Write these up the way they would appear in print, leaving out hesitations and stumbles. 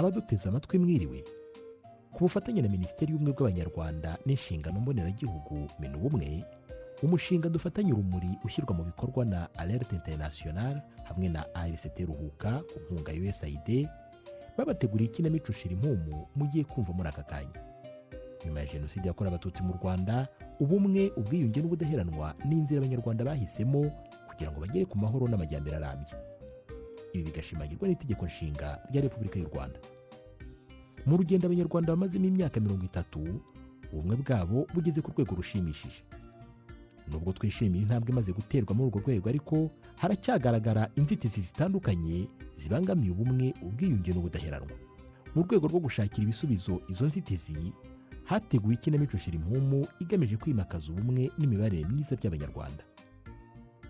Abaduteze amatwi, mwiriwe. Ku bufatanye na Minisiteri y'Ubumwe bw'Abanyarwanda n'Inshingano Mboneragihugu, Minubumwe, umushinga Dufatanye Urumuri ushyirwa mu bikorwa na Alert International hamwe na ARCT Ruhuka ku nkunga ya USAID, babateguriye ikinamico Shira Impumu mugiye kumva muri aka kanya. Nyuma ya Jenoside yakorewe Abatutsi mu Rwanda, ubumwe, ubwiyunge n'ubudaheranwa ni inzira Abanyarwanda bahisemo kugira ngo bagere ku mahoro n'amajyambere arambye. Ibi bigashimangirwa n'Itegeko Nshinga rya Repubulika y'u Rwanda. Mu rugendo Abanyarwanda bamazemo imyaka 30, ubumwe bwabo bugeze ku rwego rushimishije. Nubwo twishimiye intambwe imaze guterwa muri urwo rwego, ariko haracyagaragara inzitizi zitandukanye zibangamiye ubumwe, ubwiyunge n'ubudaheranwa. Mu rwego rwo gushakira ibisubizo izo nzitizi, hateguwe ikinamico Shira Impumu igamije kwimakaza ubumwe n'imibanire myiza by'Abanyarwanda.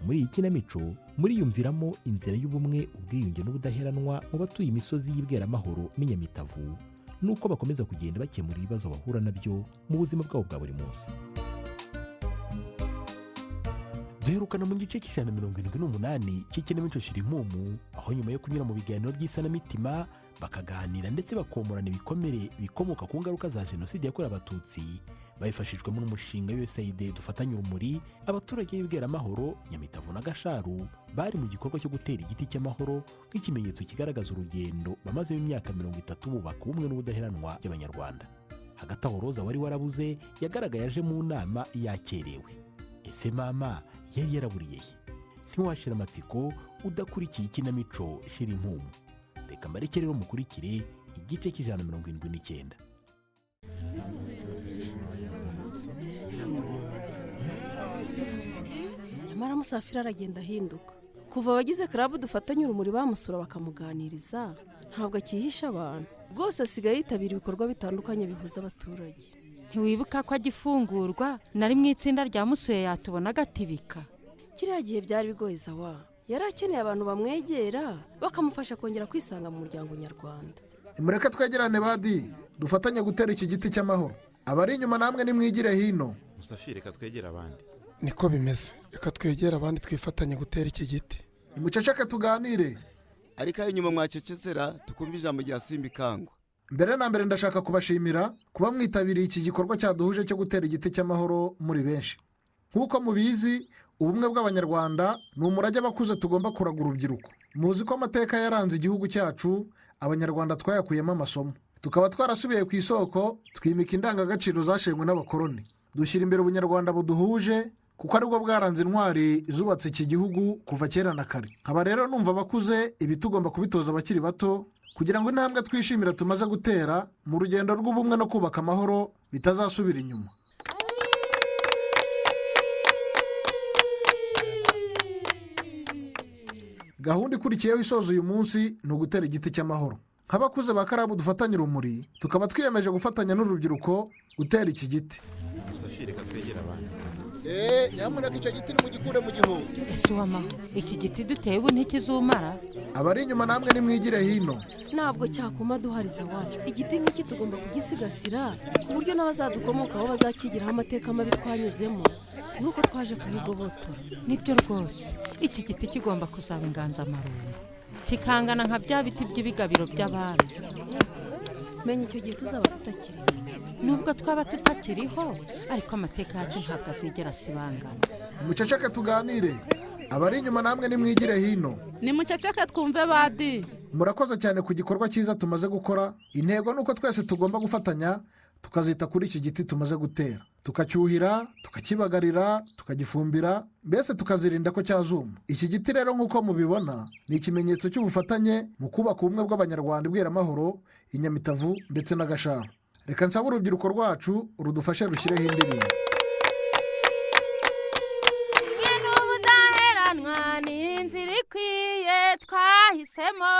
Muri iyi kinamico muriyumviramo inzira y'ubumwe, ubwiyunge n'ubudaheranwa mu batuye imisozi y'Ibweramahoro n'Inyamitavu, n'uko bakomeza kugenda bakemura ibibazo bahura nabyo mu buzima bwabo bwa buri munsi. Duherukana mu gice cy'178 cy'ikinamico Shira Impumu, aho nyuma yo kunyura mu biganiro by'isanamitima, bakaganira ndetse bakomorana ibikomere bikomoka ku ngaruka za Jenoside yakorewe Abatutsi, babifashijwemo n'umushinga USAID Dufatanye Urumuri, abaturage b'Ibweramahoro, Nyamitavu na Gasharu bari mu gikorwa cyo gutera igiti cy'amahoro nk'ikimenyetso kigaragaza urugendo bamazemo imyaka 30 bubaka ubumwe n'ubudaheranwa by'Abanyarwanda. Hagati aho, Roza wari warabuze yagaragaye aje mu nama yakerewe. Ese mama yari yaraburiye he? Ntiwashira amatsiko udakurikiye ikinamico Shira Impumu. Reka mbareke rero mukurikire igice cy'179. Nyamara Musafiri aragenda ahinduka. Kuva abagize club Dufatanye Urumuri bamusura bakamuganiriza, ntabwo akihisha abantu. Rwose asigaye yitabira ibikorwa bitandukanye bihuza abaturage. Ntiwibuka ko agifungurwa nari mu itsinda rya musuye, yatubona agatibika? Kiriya gihe byari bigoye zawa. Yari akeneye abantu bamwegera bakamufasha kongera kwisanga mu muryango nyarwanda. Nimureke twegerane badi, dufatanye gutera iki giti cy'amahoro. Abari inyuma namwe nimwigire hino. Musafiri, reka twegere abandi. Niko bimeze, reka twegere abandi twifatanye gutera iki giti. Nimuceceke tuganire. Ariko aho inyuma mwacecetsera tukumva ijambo rya Simba Ikangwa. Mbere na mbere ndashaka kubashimira kuba mwitabiriye iki gikorwa cyaduhuje cyo gutera igiti cy'amahoro muri benshi. Nk'uko mubizi, ubumwe bw'Abanyarwanda ni umurage abakuze tugomba kuraga urubyiruko. Muzi ko amateka yaranze igihugu cyacu Abanyarwanda twayakuyemo amasomo, tukaba twarasubiye ku isoko, twimika indangagaciro zashenywe n'abakoroni, dushyira imbere ubunyarwanda buduhuje, kuko aribwo bwaranze intwari zubatse iki gihugu kuva kera na kare. Nkaba rero numva abakuze ibi tugomba kubitoza abakiri bato, kugira ngo intambwe twishimira tumaze gutera mu rugendo rw'ubumwe no kubaka amahoro bitazasubira inyuma. Gahunda ikurikiyeho isoza uyu munsi ni ugutera igiti cy'amahoro. Nk'abakuze ba club Dufatanye Urumuri, tukaba twiyemeje gufatanya n'urubyiruko gutera iki giti. Musafiri, reka twegere abandi. Eee, nyamuneka icyo giti nimugikure mu gihuru. Ese uwamahoro, iki giti duteye ubu ntikizumara? Abari inyuma namwe nimwigire hino. Ntabwo cyakuma duhariza wacu. Igiti nk'iki tugomba kugisigasira, ku buryo n'abazadukomokaho bazakigiraho amateka mabi twanyuzemo nuko twaje kuyigobotora. Nibyo rwose, iki giti kigomba kuzaba inganzamarumbo, kikangana nka bya biti by'ibigabiro by'abami. Menya icyo gihe tuzaba tutakiriho. Nubwo twaba tutakiriho, ariko amateka yacu ntabwo azigera asibangana. Muceceke tuganire. Abari inyuma namwe nimwigire hino. Nimuceceke twumve badi. Murakoze cyane ku gikorwa cyiza tumaze gukora. Intego ni uko twese tugomba gufatanya tukazita kuri iki giti tumaze gutera, tukacyuhira, tukakibagarira, tukagifumbira, mbese tukazirinda ko cyazuma. Iki giti rero nk'uko mubibona ni ikimenyetso cy'ubufatanye mu kubaka ubumwe bw'Abanyarwanda Ibweramahoro, Inyamitavu ndetse n'Agasharu. Reka nsabe urubyiruko rwacu rudufashe rushyireho indirimbo. Ubumwe n'ubudaheranwa ni inzira ikwiye twahisemo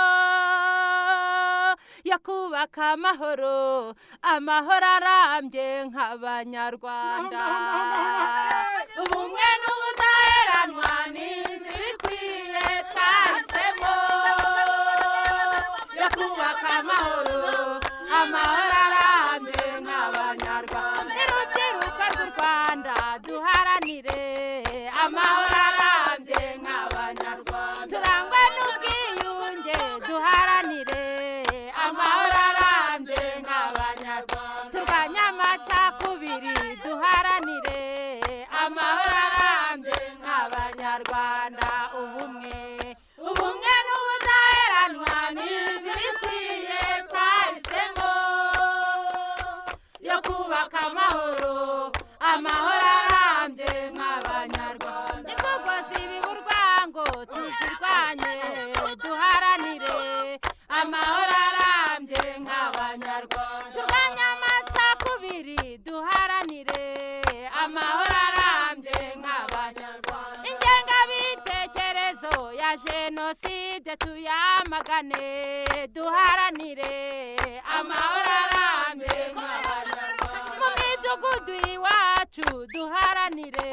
yo kubaka amahoro, amahoro arambye nk'Abanyarwanda. Ubumwe n'ubudaheranwa ni inzira ikwiye twahisemo yo kubaka amahoro, amahoro arambye nk'Abanyarwanda. Urubyiruko rw'u Rwanda duharanire amahoro arambye nk'Abanyarwanda, turangwe n'ubwiyunge, duharanire amahoro. nk'abanyarwanda. Ubumwe, ubumwe n'ubudaheranwa ni inzira ikwiye twahisemo yo kubaka amahoro, amahoro arambye nk'abanyarwanda. Imvugo zibiba urwango tuzirwanye, duharanire amahoro arambye nk'abanyarwanda. Turwanye amacakubiri, duharanire amahoro arambye nk'abanyarwanda. Ingengabitekerezo ya jenoside tuyamagane, duharanire amahoro arambye nk'abanyarwanda. Mu midugudu iwacu duharanire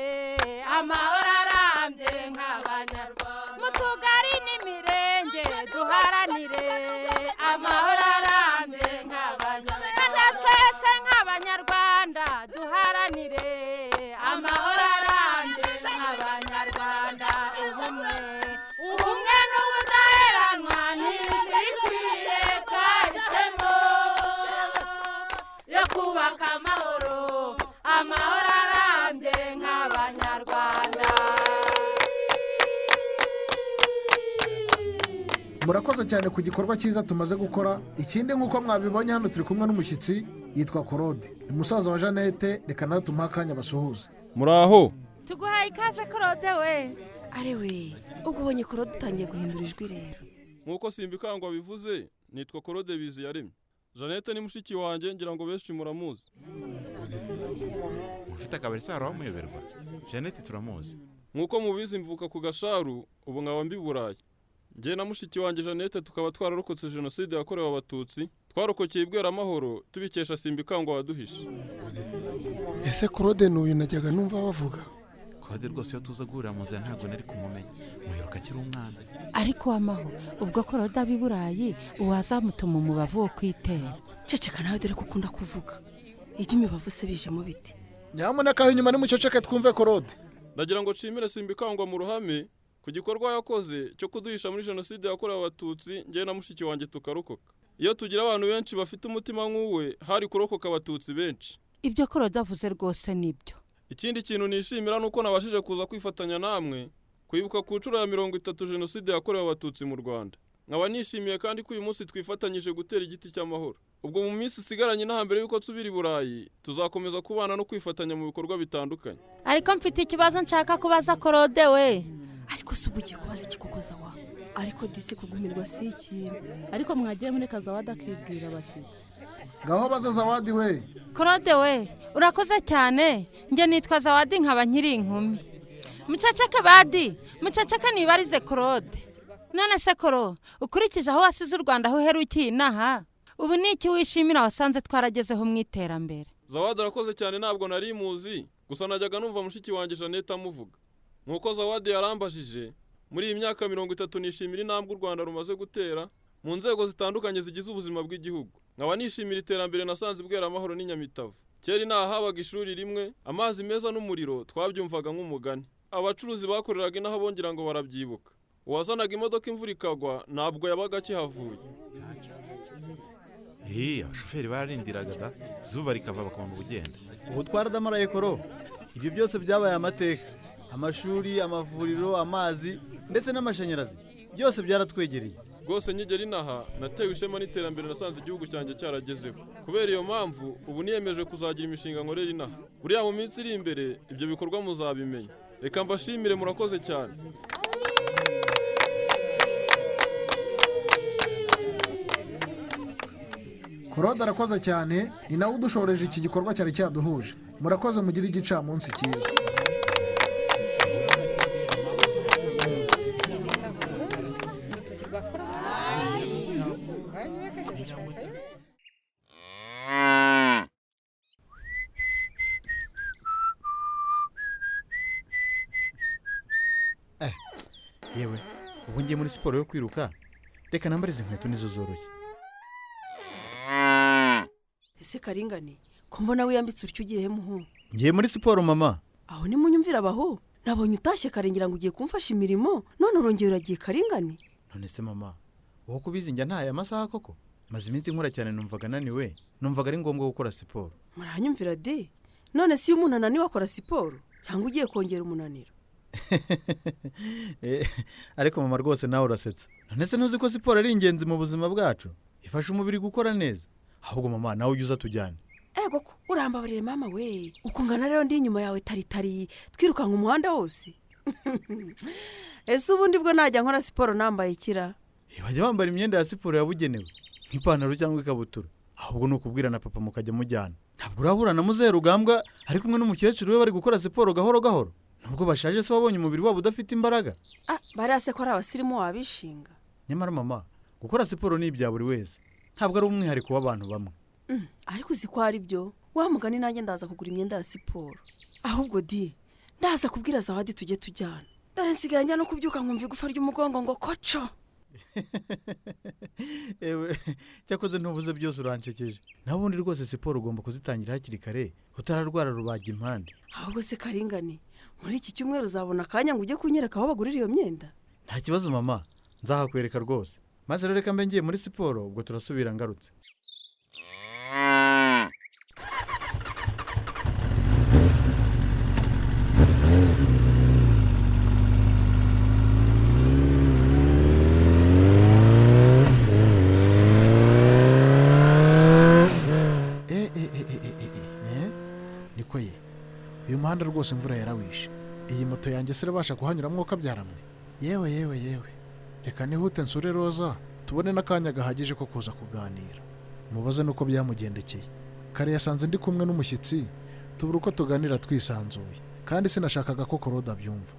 amahoro arambye nk'abanyarwanda. Mu tugari n'imirenge duharanire amahoro arambye nk'abanyarwanda. Twese nk'abanyarwanda duharanire amahoro arambye nk'abanyarwanda. Ubumwe, ubumwe n'ubudaheranwa ni inzira ikwiye twahisemo yo kubaka amahoro, amahoro arambye nk'abanyarwanda. Murakoze cyane ku gikorwa cyiza tumaze gukora. Ikindi, nk'uko mwabibonye, hano turi kumwe n'umushyitsi, yitwa Korode, ni musaza wa Jeannette. Reka nawe tumuhe akanya basuhuze. Muraho. Tuguhaye ikaze, Korode we. Are we, ubwo ubonye Korode utangiye guhindura ijwi rero. Nk'uko Simbikangwa bivuze, nitwa Korode Biziyaremye. Jeannette ni mushiki wanjye, ngira ngo benshi muramuzi. Ufite akabari se hari abamuyoberwa? Jeannette turamuzi. Nk'uko mubizi, mvuka ku Gasharu, ubu nkaba mbi Burayi. Njye na mushiki wanjye Jeannette tukaba twararokotse jenoside yakorewe Abatutsi, twarokokeye i Bweramahoro tubikesha Simbikangwa waduhishe. Ese Claude ni uyu najyaga numva bavuga? Claude rwose, iyo tuza guhurira mu nzira ntabwo nari kumumenya, muheruka akiri umwana. Ariko wamaho, ubwo Korode aba i Burayi, uwazamutuma umubavu wo kwitera. Ceceka nawe, dore ko ukunda kuvuga iby'imibavu se bijemo bite? Nyamuneka aho inyuma nimuceceke twumve Korode. Ndagira ngo nshimire Simbikangwa mu ruhame ku gikorwa yakoze cyo kuduhisha muri jenoside yakorewe Abatutsi, njyewe na mushiki wanjye tukarokoka. Iyo tugira abantu benshi bafite umutima nk'uwe, hari kurokoka Abatutsi benshi. Ibyo Korode avuze rwose nibyo. Ikindi kintu nishimira ni uko nabashije kuza kwifatanya namwe kwibuka ku nshuro ya 30 jenoside yakorewe Abatutsi mu Rwanda. Nkaba nishimiye kandi ko uyu munsi twifatanyije gutera igiti cy'amahoro. Ubwo mu minsi isigaranye inaha mbere y'uko nsubira i Burayi, tuzakomeza kubana no kwifatanya mu bikorwa bitandukanye. Ariko mfite ikibazo nshaka kubaza Korode we. Ariko si ubwo ugiye kubaza iki koko, Zawa? Ariko disi kugumirwa si ikintu. Ariko mwagiye muri Kazawadi akibwira abashyitsi. Ngaho baza, Zawadi we. Korode we, urakoze cyane. Njye nitwa Zawadi, nkaba nkiri inkumi. Muceceke badi, muceceke nibarize Korode. None se Koro, ukurikije aho wasize u Rwanda, aho uherukiye inaha ubu, ni iki wishimira wasanze twaragezeho mu iterambere? Zawadi arakoze cyane. Ntabwo nari muzi, gusa najyaga numva mushiki wanjye Jeannette amuvuga. Nk'uko Zawadi yarambajije, muri iyi myaka 30 nishimira intambwe u Rwanda rumaze gutera mu nzego zitandukanye zigize ubuzima bw'igihugu. Nkaba nishimira iterambere nasanze i Bweramahoro n'Inyamitavu. Kera inaha habaga ishuri rimwe, amazi meza n'umuriro twabyumvaga nk'umugani. Abacuruzi bakoreraga inaha bongera ngo barabyibuka. Uwazanaga imodoka imvura ikagwa ntabwo yabaga akihavuye. Abashoferi bararindiraga da, izuba rikava bakabona ubugenda. Ubu twaradamaraye Koro, ibyo byose byabaye amateka. Amashuri, amavuriro, amazi ndetse n'amashanyarazi byose byaratwegereye. Rwose nkigera inaha natewe ishema n'iterambere nasanze igihugu cyanjye cyaragezeho. Kubera iyo mpamvu, ubu niyemeje kuzagira imishinga nkorera inaha. Buriya mu minsi iri imbere ibyo bikorwa muzabimenya. Reka mbashimire, murakoze cyane. Korode arakoze cyane, ni nawe udushoreje iki gikorwa cyari cyaduhuje. Murakoze, mugire igicamunsi cyiza. Yewe, ubu ngiye muri siporo yo kwiruka, reka nambare izi nkweto, nizo zoroshye. Ese Karingani, ko mbona wiyambitse utyo, ugiye muhu? Ngiye muri siporo, mama. Aho nimunyumvira abaho. Nabonye utashye kare ngira ngo ugiye kumfasha imirimo, none urongera uragiye, Karingani. None se mama, wowe kubizi njya ntaye amasaha koko? Maze iminsi nkora cyane, numvaga naniwe, numvaga ari ngombwa gukora siporo. Muranyumvira de. None se iyo umuntu ananiwe akora siporo, cyangwa ugiye kongera umunaniro? Ariko mama rwose nawe urasetsa. None se ntuzi ko siporo ari ingenzi mu buzima bwacu, ifasha umubiri gukora neza? Ahubwo mama nawe ujye uza tujyane. Ego ko urambabarire mama we, ukungana rero ndi inyuma yawe taritari twirukanka umuhanda wose. Ese ubundi bwo najya nkora siporo nambaye ikira? Bajya bambara imyenda ya siporo yabugenewe nk'ipantaro cyangwa ikabutura. Ahubwo ni ukubwira na papa mukajya mujyana. Ntabwo urahura na muzehe Rugambwa ari kumwe n'umukecuru we bari gukora siporo gahoro gahoro? Nubwo bashaje se wabonye umubiri wabo udafite imbaraga? Bariya se ko ari abasirimu wabishinga. Nyamara mama, gukora siporo ni ibya buri wese, ntabwo ari umwihariko w'abantu bamwe. Ariko uzi ko ari byo wa mugani, nanjye ndaza kugura imyenda ya siporo. Ahubwo di ndaza kubwira Zawadi tujye tujyana, dore nsigaye njya no kubyuka nkumva igufa ry'umugongo ngo koco. Ewe, cyakoze ntubuze byose uranshekeje. Naho ubundi rwose siporo ugomba kuzitangira hakiri kare utararwara rubaga impande. Ahubwo se Karingani, muri iki cyumweru uzabona akanya ngo ujye kunyereka aho bagurira iyo myenda? Nta kibazo mama, nzahakwereka rwose. Maze rero reka mbe ngiye muri siporo, ubwo turasubira ngarutse. Niko ye, uyu muhanda rwose imvura yarawishe. Iyi moto yanjye se irabasha kuhanyura mwuka byaramwe? Yewe yewe yewe, reka nihute nsure Roza tubone n'akanya gahagije ko kuza kuganira, mubaze nuko byamugendekeye. Kare yasanze ndi kumwe n'umushyitsi, tubura uko tuganira twisanzuye, kandi sinashakaga ko Korode abyumva.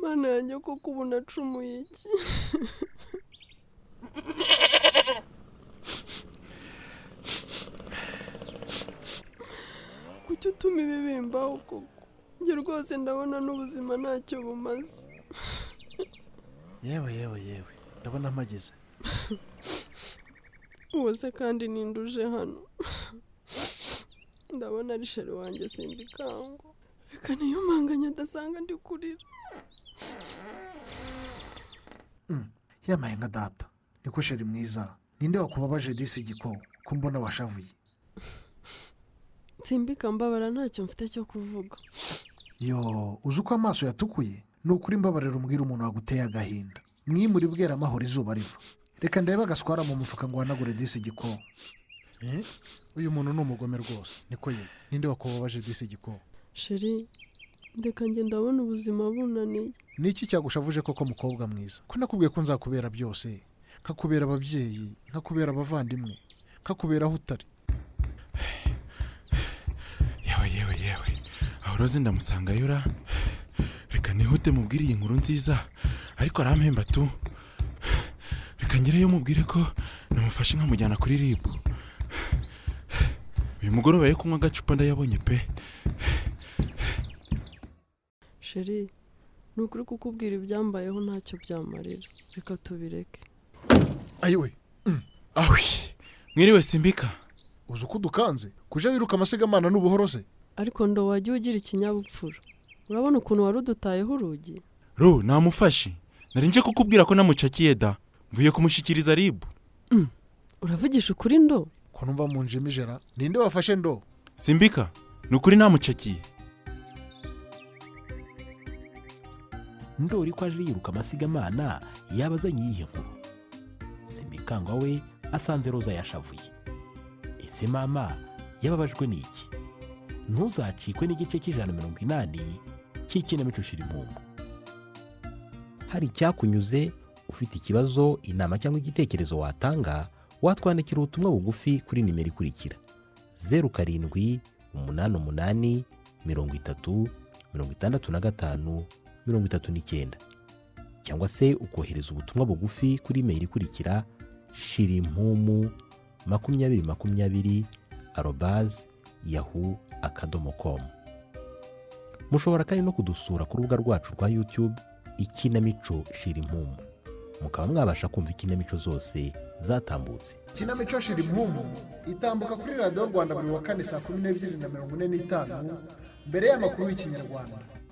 Mana yanjye, koko ubu nacumuye iki? Kuki utuma ibi bimbaho koko? Njye rwose ndabona n'ubuzima ntacyo bumaze. Yewe yewe yewe, ndabona mpageze. Uwo se kandi ninduje hano? Ndabona ari sheri wanjye Simbikango. Reka niyo mpanganye adasanga ndi kurira. Yamaye nka data. Niko sheri mwiza, ninde wakubabaje disi giko ko mbona washavuye? Simbika mbabara, ntacyo mfite cyo kuvuga. Yo, uzi uko amaso yatukuye? Ni ukuri mbabarira umbwira umuntu waguteye agahinda. Mwimuri bwera amahoro izuba riva. Reka ndebe agaswara mu mufuka ngo uhanagure disi giko. Uyu muntu ni umugome rwose. Niko ye, ninde wakubabaje disi giko? Sheri, ndeka njye ndabona ubuzima bunaniye. Ni iki cyagushavuje koko mukobwa mwiza? Ko nakubwiye ko nzakubera byose, nkakubera ababyeyi, nkakubera abavandimwe, nkakubera aho utari. Yewe yewe yewe, aho Roze ndamusangayo ra. Reka nihute mubwire iyi nkuru nziza, ariko arampemba tu. Reka ngereyo mubwire ko namufashe nkamujyana kuri RIB. Uyu mugoroba yo kunywa agacupa ndayabonye pe. Sheri, ni ukuri kukubwira ibyambayeho ntacyo byamarira, reka tubireke. Ayiwe. Awi, mwiriwe Simbika. Uzi uko udukanze kuja wiruka amasigamana n'ubuhoro se? Ariko ndo wajya ugira ikinyabupfura, urabona ukuntu wari udutayeho urugi. Ro, namufashe. Nari nje kukubwira ko namucakiye da, mvuye kumushyikiriza RIB. Uravugisha ukuri ndo? Ko numva mu njimijera, ninde wafashe ndo? Simbika, ni ukuri namucakiye. Ndori ko aje yiruka amasigamana yaba azanye iyihe nkuru? Simbikangwa we asanze Roza yashavuye. Ese mama yababajwe n'iki? Ntuzacikwe n'igice cy'180 cy'ikinamico Shira Impumu. Hari icyakunyuze, ufite ikibazo, inama cyangwa igitekerezo watanga, watwandikira ubutumwa bugufi kuri nimero ikurikira: 07 88 30 65 39, cyangwa se ukohereza ubutumwa bugufi kuri imeri ikurikira: shirimpumu 2020 @yahoo.com. Mushobora kandi no kudusura ku rubuga rwacu rwa YouTube Ikinamico Shira Impumu, mukaba mwabasha kumva ikinamico zose zatambutse. Ikinamico Shira Impumu itambuka kuri Radiyo Rwanda buri wa kane saa 12:45 mbere y'amakuru y'Ikinyarwanda.